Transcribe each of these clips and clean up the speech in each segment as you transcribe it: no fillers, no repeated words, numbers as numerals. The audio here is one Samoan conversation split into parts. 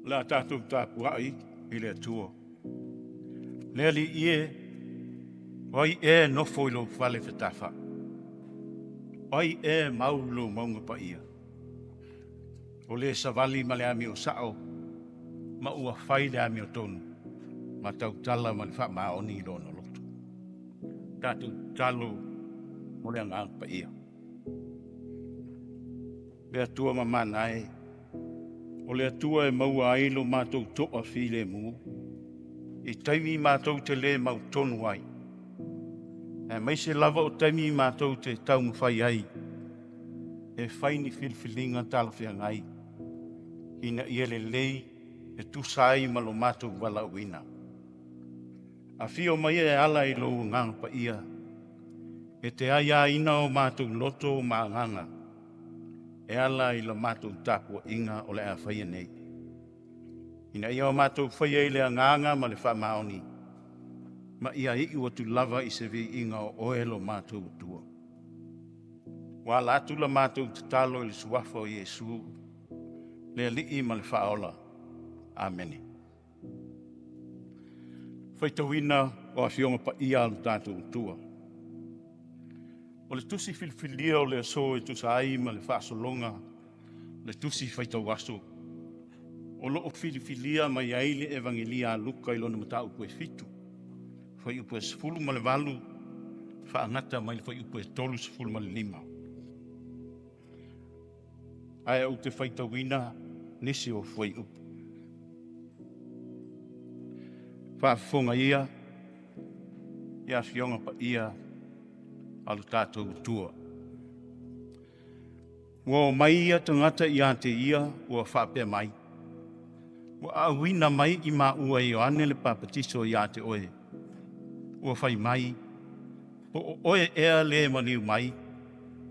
O le a tatou tapuai i le Atua. Le Alii e, o ai ea e nofo i lou fale fetafa'i? O ai ea e mau i lou mauga paia? O le savali ma le amio sao ma ua fai le amiotonu ma tautala ma le faamaoni i lona loto. Tatou tatalo mo le Agaga Paia. Le Atua mamana e, o le Atua e maua ai lo matou toafilemu i taimi matou te le mautonu ai, aemaise lava o taimi matou te taumafai ai e fai ni filifiliga talafeagai ina ia lelei e tusa ai ma lo matou valaauina. Afio mai e ala i lou Agaga Paia e te aiaina o matou loto ma agaga e ala i la matou tapuaiga o le a faia nei, ina ia o matou faia i le agaga ma le faamaoni, ma ia iu atu lava i se viiga o oe lo matou Atua. Ua ala atu la matou tatalo i le suafa o Iesu, le Alii ma le Faaola. Amene. Faitauina o Afioga Paia a lo tatou Atua. O le tusi filifilia o le aso e tusa ai ma le faasologa o le tusi faitau aso, o lo o filifilia mai ai le Evagelia a Luka i lona mataupu e 7, fuaiupu e 18 faagata mai le fuaiupu e 35. Ae ou te faitauina nisi o fuaiupu. Faafofoga ia i Afioga Paia a lo tatou Atua. Ua omai ia tagata ia te ia ua faapea mai, “Ua auina mai i maua e Ioane le papatiso ia te oe, ua fai mai, po o oe ea le e maliu mai,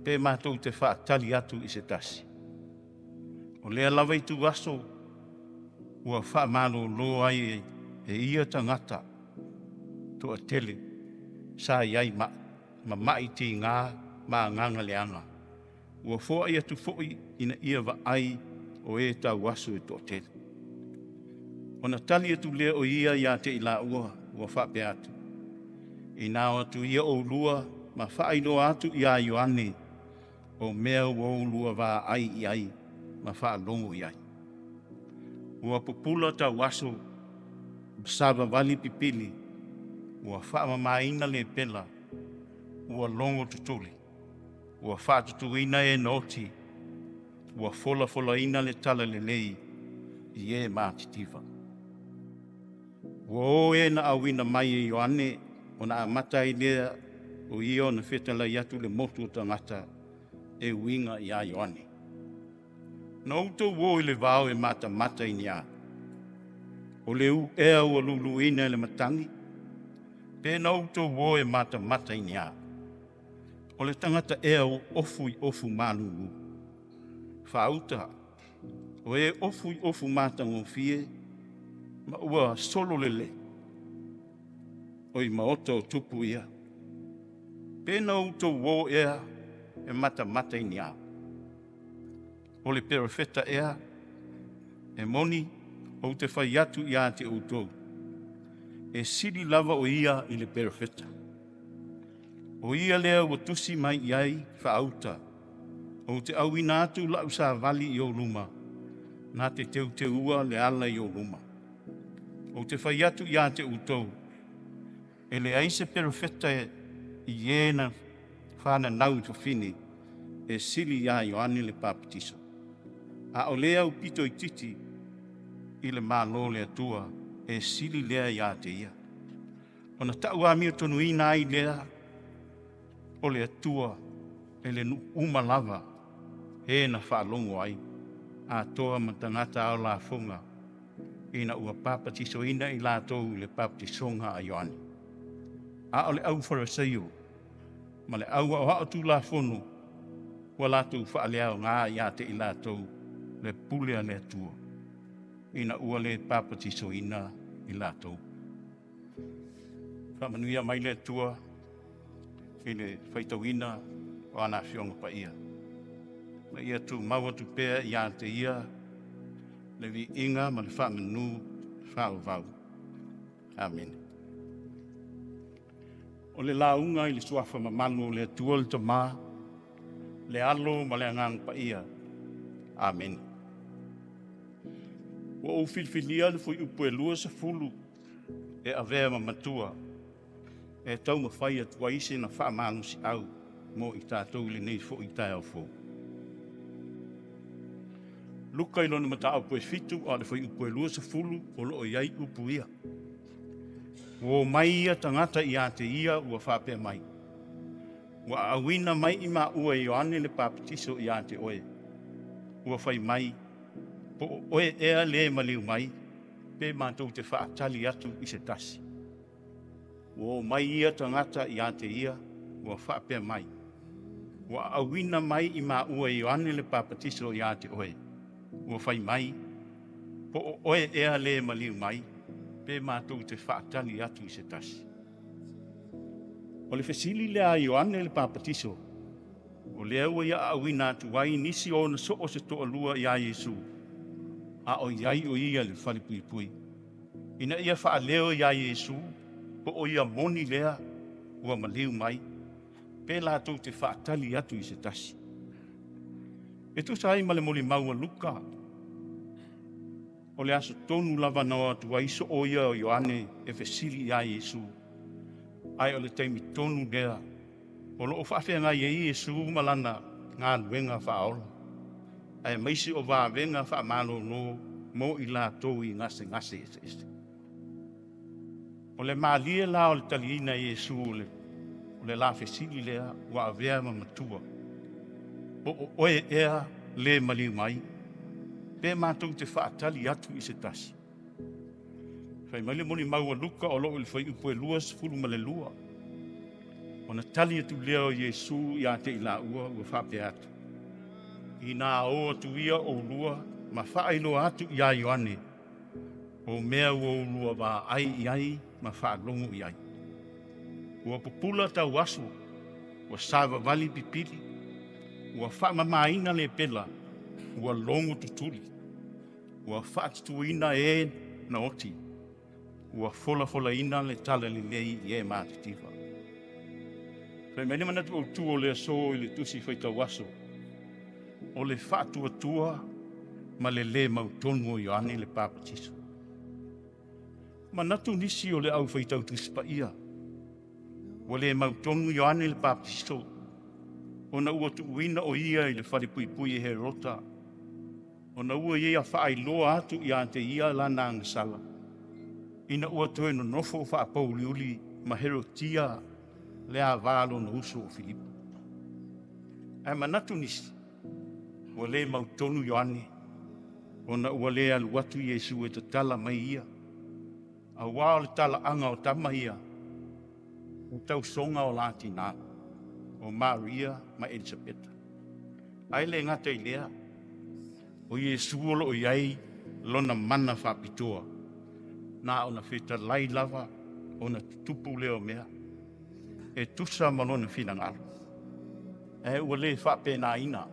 pe matou te faatali atu i se tasi?” O lea lava ituaso ua faamalolo ai e ia tagata toatele sa i ai ma mai tiga ma agaga leaga, ua foai atu foi ina ia vaai o e tauaso e toatele. Ona tali atu lea o ia ia te i laua ua faapea atu, “Ina o atu ia oulua ma faailoa atu ia Ioane o mea ua oulua vaai i ai ma faalogo i ai. Ua pupula tauaso, ua savavali pipili, ua faamamaina lepela, ua logo tutuli, ua faatutuina e na oti, ua folafolaina le talalelei i e matitiva. Ua o e na auina mai e Ioane, ona amata ai lea o ia ona fetalai atu i le motu o tagata e uiga ia Ioane. Na outou o i le vao e matamata i ni a? O le ū ea ua luluina e le matagi? Pe na outou o e matamata i ni a? O le tagata ea ua ofu i ofu malulu? Faauta, o e ofu i ofu matagofie ma ua sololelei, o i maota o tupu ia. Pe na outou o ea e matamata i ni a? O le perofeta ea? E moni, ou te fai atu ia te outou, e sili lava o ia i le perofeta. O ia lea ua tusi mai i ai faauta, ou te auina atu lau savali i ou luma, na te teuteua le ala i ou luma. Ou te fai atu ia te outou, e leai se perofeta i e na fananau i fafine e sili ia Ioane le Papatiso. A o le aupito itiiti i le Malo o le Atua, e sili lea ia te ia. Ona tau amiotonuina ai lea o le Atua e le nuu uma lava e na faalogo ai, atoa ma tagata ao lafoga, ina ua papatisoina i latou i le papatisoga a Ioane. A o le au Fariseio ma le au aoao Tulafono ua latou faaleaoga ia te i latou le pule a le Atua, ina ua le papatisoina i latou. Faamanuia mai le Atua i le faitauina o ana Afioga Paia, ma ia tumau atu pea ia te ia Le viiga ma le faamanu faavavau. Amene. O le lauga i le suafa mamalu o le Atua le Tama, le Alo ma le Agaga Paia. Amene. Ua ou filifilia le fuaiupu e 20 e avea ma matua e taumafai atu ai sina faamalosiau mo i tatou i lenei foi taeao fou. Luka i lona mataupu e 7 a o le fuaiupu e 20 o lo o i ai upu ia. Ua omai ia tagata ia te ia ua faapea mai, “Ua auina mai i maua e Ioane le papatiso ia te oe, ua fai mai, po o oe ea le maliu mai, pe matou te faatali atu i se tasi?” Ua omai ia tagata ia te ia ua faapea mai, “Ua auina mai i maua e Ioane le papatiso ia te oe, ua fai mai, po o oe ea le maliu mai, pe matou te faatali atu i se tasi?” O le fesili lea a Ioane le papatiso, o lea ua ia auina atu ai nisi o ona soo se toalua iā Iesu, a o i ai o ia i le falepuipui, ina ia faaleo iā Iesu po o ia moni lea ua maliu mai, pe latou te faatali atu i se tasi. E tusa ai ma le molimau a Luka, o le aso tonu lava na o atu ai soo ia o Ioane e fesili iā Iesu, ae o le taimi tonu lea o lo o faafeagai ai Iesu ma lana galuega faaola, aemaise o vavega faamalolo mo i latou i gasegase eseese. O le malie la o le taliina e Iesu o le la fesili lea ua avea ma matua, po o oe ea le maliu mai, pe matou te faatali atu i se tasi. Fai mai le molimau a Luka o lo o i le fuaiupu e 22, ona tali atu lea o Iesu ia te i laua ua faapea atu, “Inā o atu ia oulua ma faailoa atu iā Ioane o mea ua oulua vaai i ai ma faalogo i ai. Ua pupula tauaso, ua savavali pipili, ua faamamaina lepela, ua logo tutuli, ua faatutuina e na oti, ua folafolaina le talalelei i e matitiva.” Fai mai le manatu autu o le aso i le tusi faitau aso, o le faatuatua ma le le mautonu o Ioane le Papatiso. Manatu nisi o le au faitau Tusi Paia, ua le mautonu Ioane le Papatiso ona ua tuuina o ia i le falepuipui e Herota, ona ua ia faailoa atu ia te ia lana agasala, ina ua toe nonofo faapouliuli ma Herotia le ava a lona uso o Filipo. Ae manatu nisi, ua le mautonu Ioane ona ua le alu atu Iesu e tatala mai ia, aua o le talaaga o tama ia, o tausoga o la tina, o Maria ma Elisapeta. Ae le gata i lea, o Iesu o lo o i ai lona mana faapitoa, na ona fetalai lava ona tutupu lea o mea, e tusa ma lona finagalo, ae ua le faapenaina.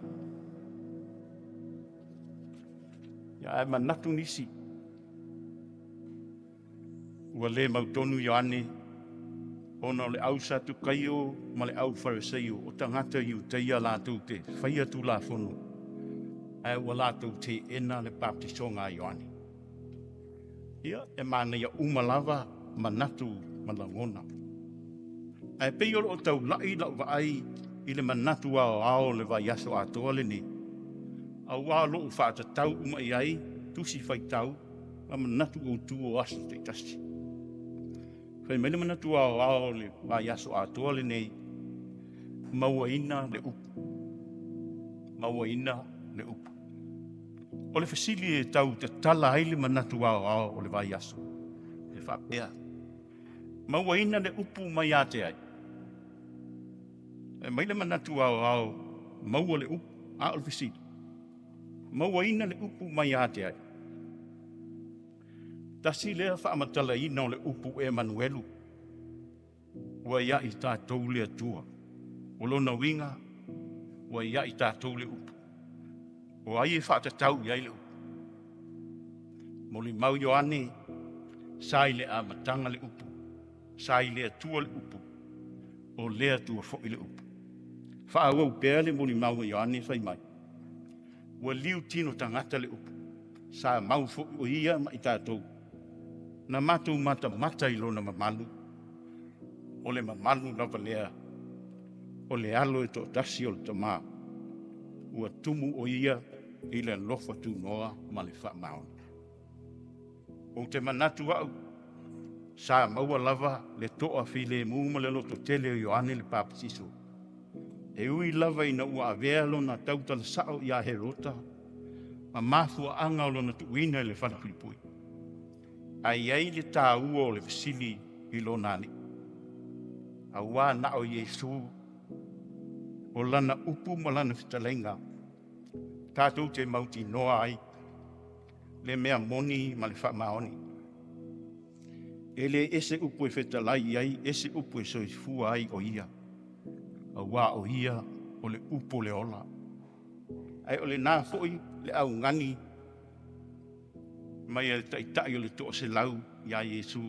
Ae manatu nisi, ua le mautonu Ioane ona o le au Satukaio ma le au Fariseio o tagata Iutaia latou te faia Tulafono, ae ua latou teena le baptisoga a Ioane. Ia, e manaia uma lava manatu ma lagona. Ae pei o lo o taulai lau vaai i le manatu aoao o le vaiaso atoa lenei, aua o lo o faatatau uma i ai tusi faitau ma manatu autu o aso taitasi. Fai mai le manatu aoao o le vaiaso atoa lenei, mauaina le upu, mauaina le upu. O le fesili e tau tatala ai le manatu aoao o le vaiaso, e faapea, mauaina le upu mai ia te ai? Fai mai le manatu aoao, maua le upu, a o le fesili, mauaina le upu mai ia te ai? Tasi lea faamatalaina o le upu Emanuelu, ua ia i tatou le Atua. O lona uiga, ua ia i tatou le upu. O ai e faatatau i ai le upu? Molimau Ioane, sa i le amataga le upu, sa i le Atua le upu, o le Atua foi le upu. Faaauau pea le molimau a Ioane fai mai, ua liu tino tagata le upu, sa mau foi o ia ma i tatou, na matou matamata i lona mamalu, o le mamalu lava lea o le alo e toatasi o le Tama, ua tumu o ia i le alofa tunoa ma le faamaoni. Ou te manatu au, sa maua lava le toafilemu ma le lototele o Ioane le Papatiso, e ui lava ina ua avea lona tautala sao ia Herota ma mafuaaga o lona tuuina i le falepuipui. Ae i ai le taua o le fesili i lona alii, aua na o Iesu o lana upu ma lana fetalaiga tatou te mautinoa ai le mea moni ma le faamaoni. E le ese upu e fetalai i ai, ese upu e soifua ai o ia, aua o ia o le upu o le ola. Ae o lena foi le augani mai a le taitai o le toaselau ia Iesu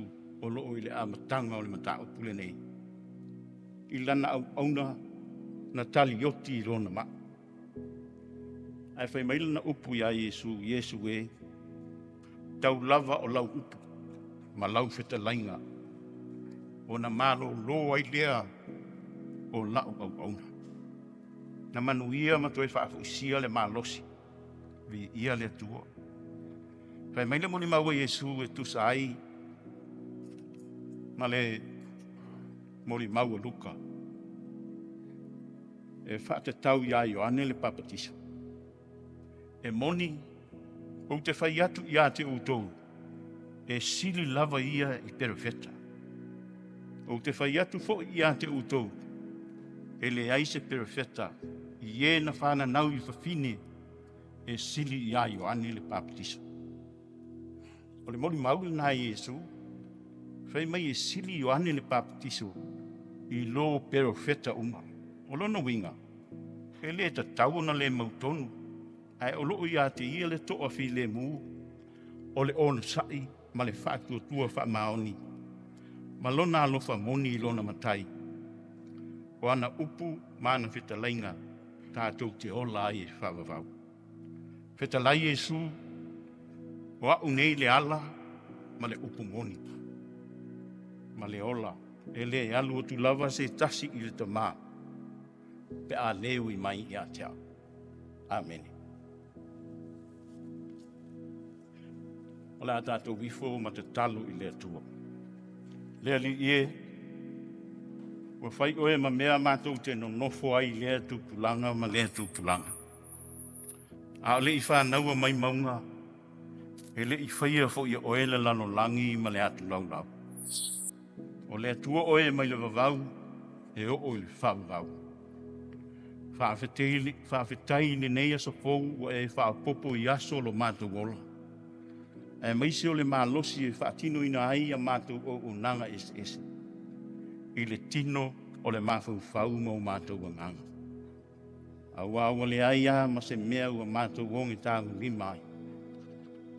o lo o i le amataga o le mataupu lenei, i lana auauna na talioti i lona mai. Ae fai mai lana upu ia Iesu, Iesu e, tau lava o lau upu ma lau fetalaiga, ona malolo ai lea o lau auauna. Na manuia ma toe faafoisia le malosi, viia le Atua. Fai mai le molimau a Iesu e tusa ai ma le molimau a Luka e faatatau ia Ioane le Papatiso. E moni, ou te fai atu ia te outou, e sili lava ia i perofeta. Ou te fai atu foi ia te outou, e leai se perofeta i e na fananau i fafine e sili ia Ioane le Papatiso. O le molimau lena a Iesu, fai mai e sili Ioane le Papatiso i lo perofeta uma. O lona uiga, e le tatau ona le mautonu, ae o loo ia te ia le toafilemu o le onosai ma le faatuatua faamaoni ma lona alofa moni i lona Matai. O ana upu ma ana fetalaiga tatou te ola ai e faavavau. Fetalai Iesu, o au nei le ala ma le upu moni ma le ola, e le alu atu lava se tasi i le Tamā pe a le ui mai ia te au. Amene. O le a tatou ifo ma tatalo i le Atua. Le Alii e, ua fai oe ma mea matou te nonofo ai i lea tupulaga ma lea tupulaga. A o le i fanaua mai mauga, e le i faia foi e oe le lalolagi ma le atu laulau. O le Atua oe mai le vavau e oo i le faavavau. Faafetai i lenei aso fou ua e faaopoopo i aso o lo matou ola, aemaise o le malosi e faatinoina ai a matou auaunaga eseese i le tino o le mafaufau ma o matou agaga. Aua ua leai lava ma se mea ua matou ogitagolima ai,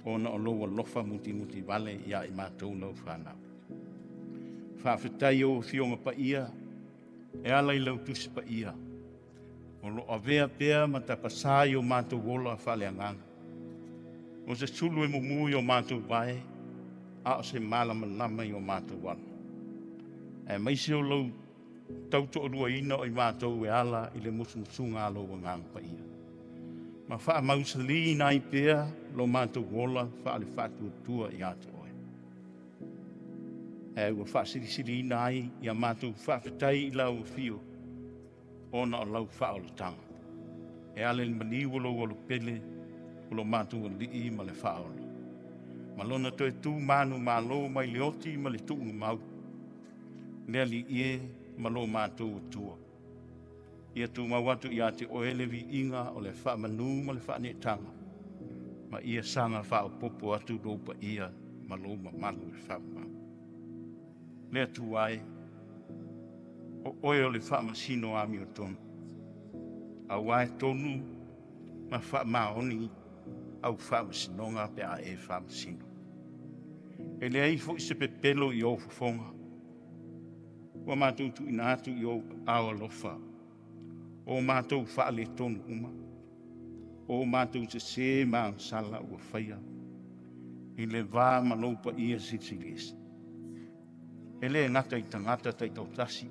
ona o lou alofa mutimutivale ia i matou lau fanau. Faafetai i ou Afioga Paia e ala i lau Tusi Paia, o lo o avea pea ma tapasā i o matou ola faaleagaga. O se sulu e mumu i o matou vae, a o se malamalama i o matou ala. Aemaise o lou tautoaluaina o i matou e ala i le musumusuga a lou Agaga Paia, ma faamausaliina ai pea lo matou ola faale-faatuatua ia te oe. Ae ua faasilisiliina ai ia matou faafetai i lau afio ona o lau faaolataga, e ala i le maliu o lou alopele o lo matou Alii ma le Faaola, ma lona toe tu manumalo mai le oti ma le tuugamau, le Alii e ma lo matou Atua. Ia tumau atu ia te oe le viiga o le faamanu ma le faaneetaga, ma ia saga faaopoopo atu lou paia ma lou mamalu i le faavavau. Le Atua e, o oe o le faamasino amiotonu, aua e tonu ma faamaoni au faamasinoga pe a e faamasino. E leai foi se pepelo i ou fofoga. Ua matou tuuina atu i ou aao alofa o matou faaletonu uma, o matou sesē ma agasala ua faia i le va ma lou paia silisili ese. E le gata i tagata taitoatasi,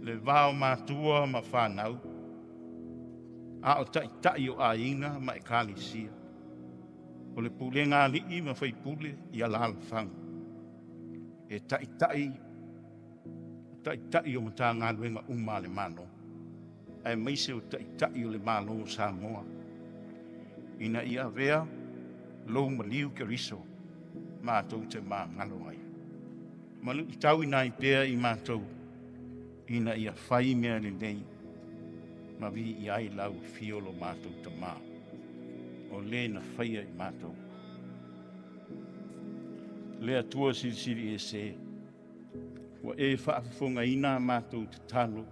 le va o matua ma fanau, a o taitai o aiga ma ekalesia, o le pulega a alii ma faipule i alaalafaga, e taitai o Matagaluega uma a le Malo, aemaise o Taitai o le Malo o Samoa, ina ia avea lou maliu Keriso matou te magalo ai, ma luitauina ai pea i matou ina ia fai mea lelei ma viia ai lau afio lo matou Tama, o Le na faia i matou. Le Atua Silisili Ese, ua e faafofogaina a matou tatalo,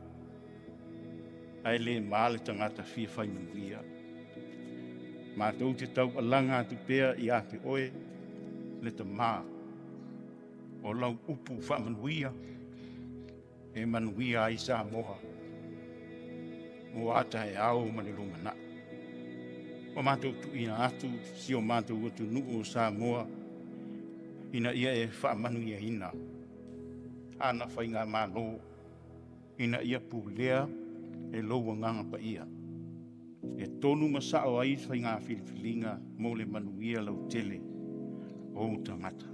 ae le ma le tagata fia fai manuia. Matou te taualaga atu pea ia te Oe le Tama, o lau upu faamanuia e manuia ai Samoa mo a taeao ma le lumanai. Ua matou tuuina atu si o matou atunuu o Samoa ina ia e faamanuiaina ana faigamalo, ina ia pulea e lou Agaga Paia, e tonu ma sao ai faiga filifiliga mo le manuia lautele o ou tagata,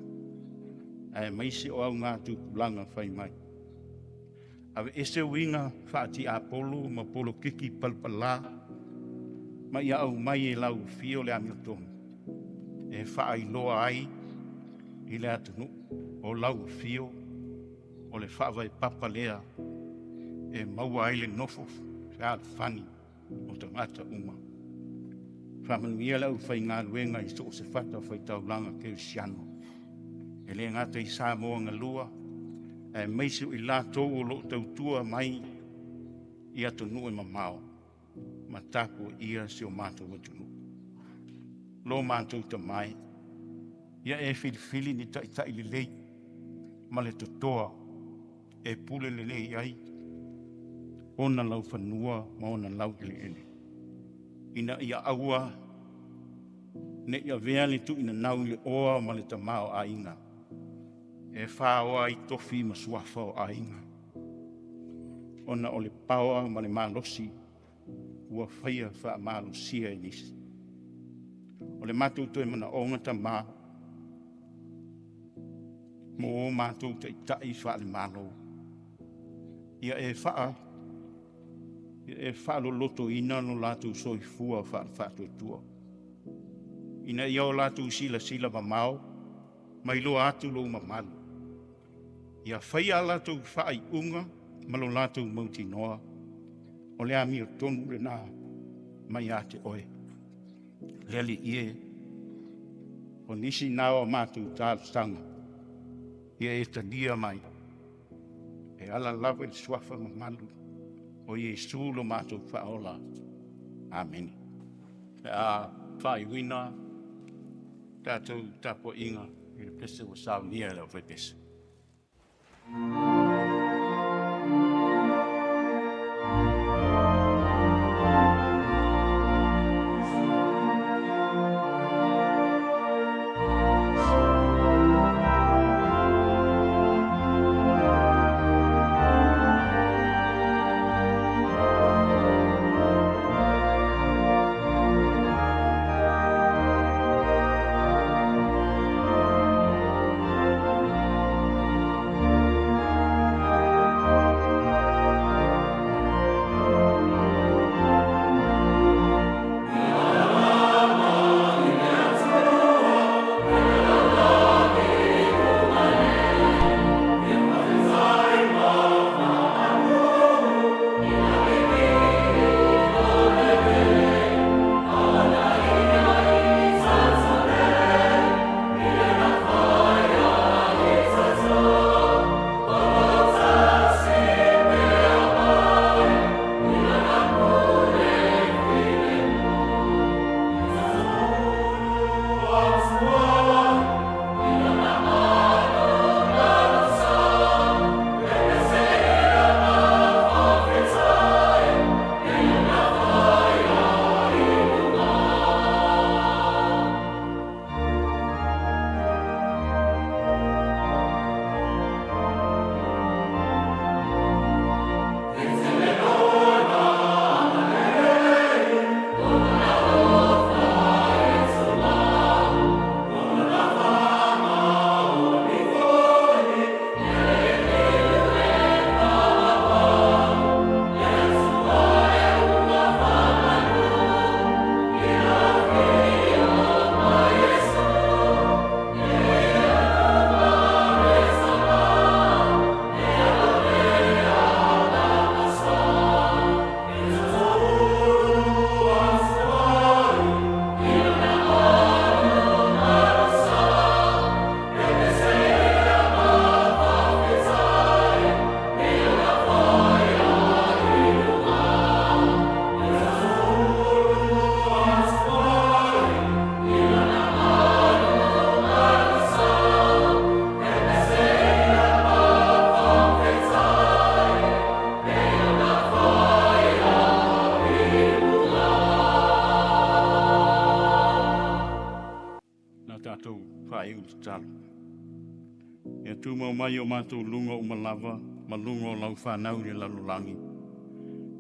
aemaise o augatupulaga fai mai. Aveese uiga faatiapolo ma polokiki palapala, ma ia aumai e lau Afio le amiotonu e faailoa ai i le atunuu o lau afio o le faavae papa lea e maua ai le nofo fealofani o tagata uma. Faamanuia le aufaigaluega i so o se fatafaitaulaga kerisiano, e le gata i Samoa galua, aemaise o i latou o lo o tautua mai i atunuu e mamao ma tapuaia si o matou atunuu. Lo matou Tama e, ia e filifili ni taitai lelei ma le totoa e pule lelei ai ona laufanua ma ona laueleele, ina ia aua ne i avea le tuuinanau i le oa ma le tamaoaiga e faoa ai tofi ma suafa o aiga, ona o le paoa ma le malosi ua faia faamalosia e nisi. O le matou toe manaoga Tama mo o matou taitai faale-Malo, ia e faalolotoina lo latou soifua faale-faatuatua, ina ia o latou silasila mamao ma iloa atu lou mamalu. Ia faia a latou faaiuga ma lo latou mautinoa o le amiotonu lena mai ia te Oe. Le Alii e, o nisi na o a matou talosaga, ia e talia mai e ala lava i le suafa mamalu o Iesu lo matou Faaola. Amene. Pe a faaiuina tatou tapuaiga i le pese ua saunia e le aufaipese. Tatou faaiu le tatalo. Ia tumau mai o matou luga uma lava ma luga o lau fanau i le lalolagi,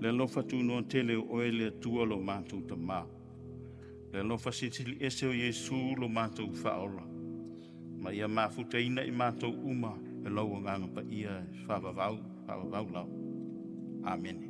le alofa tunoa tele o oe le Atua lo matou Tama, le alofa silisili ese o Iesu lo matou Faaola, ma ia mafutaina i matou uma e lou Agaga Paia e faavavau, faavavau lava. Amene.